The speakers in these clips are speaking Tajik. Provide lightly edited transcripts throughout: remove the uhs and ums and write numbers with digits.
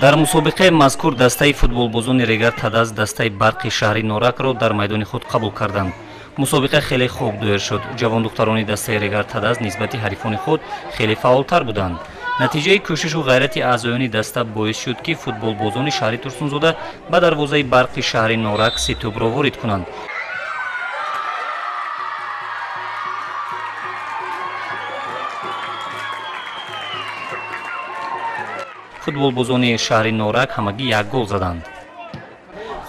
Дар мусобиқаи мазкур дастаи футболбозони Регар Тадаз дастаи Барқи шаҳри Норакро дар майдони худ қабул карданд. Мусобиқа хеле хуб доир шуд. Ҷавондухтарони дастаи Регар Тадаз нисбати ҳарифони худ хеле фаъолтар буданд. Натиҷаи кӯшишу ғайрати аъзоёни даста боис шуд, ки футболбозони шаҳри Турсунзода ба дарвозаи Барқи шаҳри Норак се тӯбро ворид кунанд. Футболбозони шаҳри Норак ҳамагӣ як гол заданд.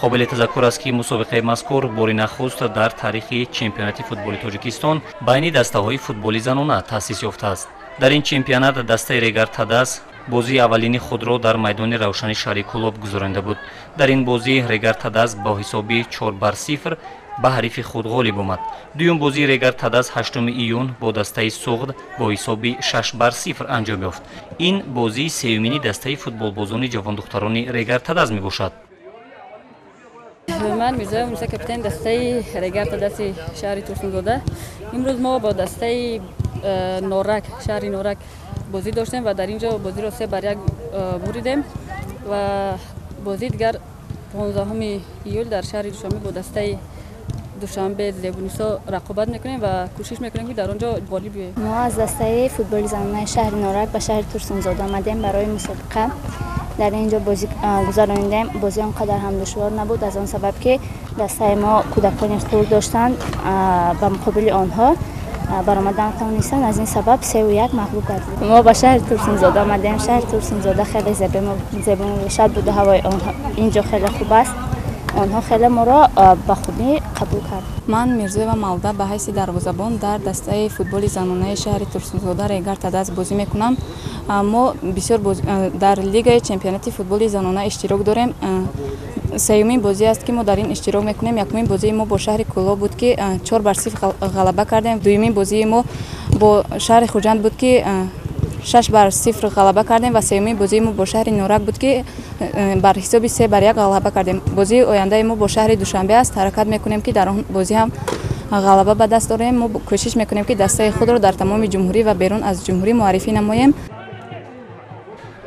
Қобили тазаккур аст, ки мусобиқаи мазкур бори нахуст дар таърихи чемпионати футболи Тоҷикистон байни дастаҳои футболи занона таъсис ёфтааст. Дар ин чемпионат дастаи Регар Тадаз бозии аввалини худро дар майдони Равшани шаҳри Кӯлоб гузаронида буд. Дар ин бозӣ Регар Тадаз бо ҳисоби 4-0 ба ҳарифи худ ғолиб омад. Дуюм бозии Регар Тадаз 8 июн бо дастаи Суғд бо ҳисоби 6-0 анҷом ёфт. Ин бозии сеюмини дастаи футболбозони ҷавондухтарони Регар Тадаз мебошад. Ман Мирзоев Муса, капитани дастаи Регар Тадази шаҳри Турсунзода. Имрӯз мо бо дастаи Норак, шаҳри Норак бозӣ доштем ва дар ин ҷо бозиро 3-1 буридем ва бозии дигар 15 июл дар шаҳри Душанбе бо дастаи Душанбе Зебунисо рақобат мекунем ва кӯшиш мекунем, ки дар он ҷо ғолиб биёем. Мо аз дастаи футболи занонаи шаҳри Норак ба шаҳри Турсунзода омадем барои мусобиқа. Дар ин ҷо бозӣ гузаронидем. Бозӣ он қадар ҳам душвор набуд, аз он сабаб ки дастаи мо кӯдакони хурд доштанд, ба муқобили онҳо баромадан тавонистанд. Аз ин сабаб 3-1 мағлуб гардидем. Мо ба шаҳри Турсунзода омадем. Шаҳри Турсунзода хеле зебо мебошад, буду ҳавои ин ҷо хеле хуб аст. Онҳо хеле моро ба хубӣ қабул кард. Ман Мирзоева Малда ба ҳайси дарвозабон дар дастаи футболи занонаи шаҳри Турсунзода Регар Тадаз бозӣ мекунам. Мо бисёр дар лигаи чемпионати футболи занона иштирок дорем. Сеюмин бозӣ аст, ки мо дар ин иштирок мекунем. Якумин бозии мо бо шаҳри Кӯлоб буд, ки 4-0 ғалаба кардем. Дуюмин бозии мо бо шаҳри Хуҷанд буд, ки 6-0 ғалаба кардем ва сеюмин бозии мо бо шаҳри Норак буд, ки бар ҳисоби 3-1 ғалаба кардем. Бозии ояндаи мо бо шаҳри Душанбе аст. Ҳаракат мекунем, ки дар он бозӣ ҳам ғалаба ба даст орем. Мо кӯшиш мекунем, ки дастаи худро дар тамоми ҷумҳурӣ ва берун аз ҷумҳурӣ муаррифӣ намоем.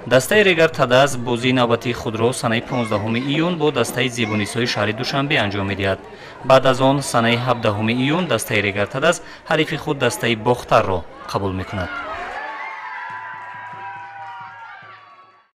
Дастаи Регар Тадаз бозии навбатии худро санаи 15 июн бо дастаи Зебунисои шаҳри Душанбе анҷом медиҳад. Баъд аз он санаи 17 июн дастаи Регар Тадаз ҳарифи худ дастаи Бохтарро қабул мекунад.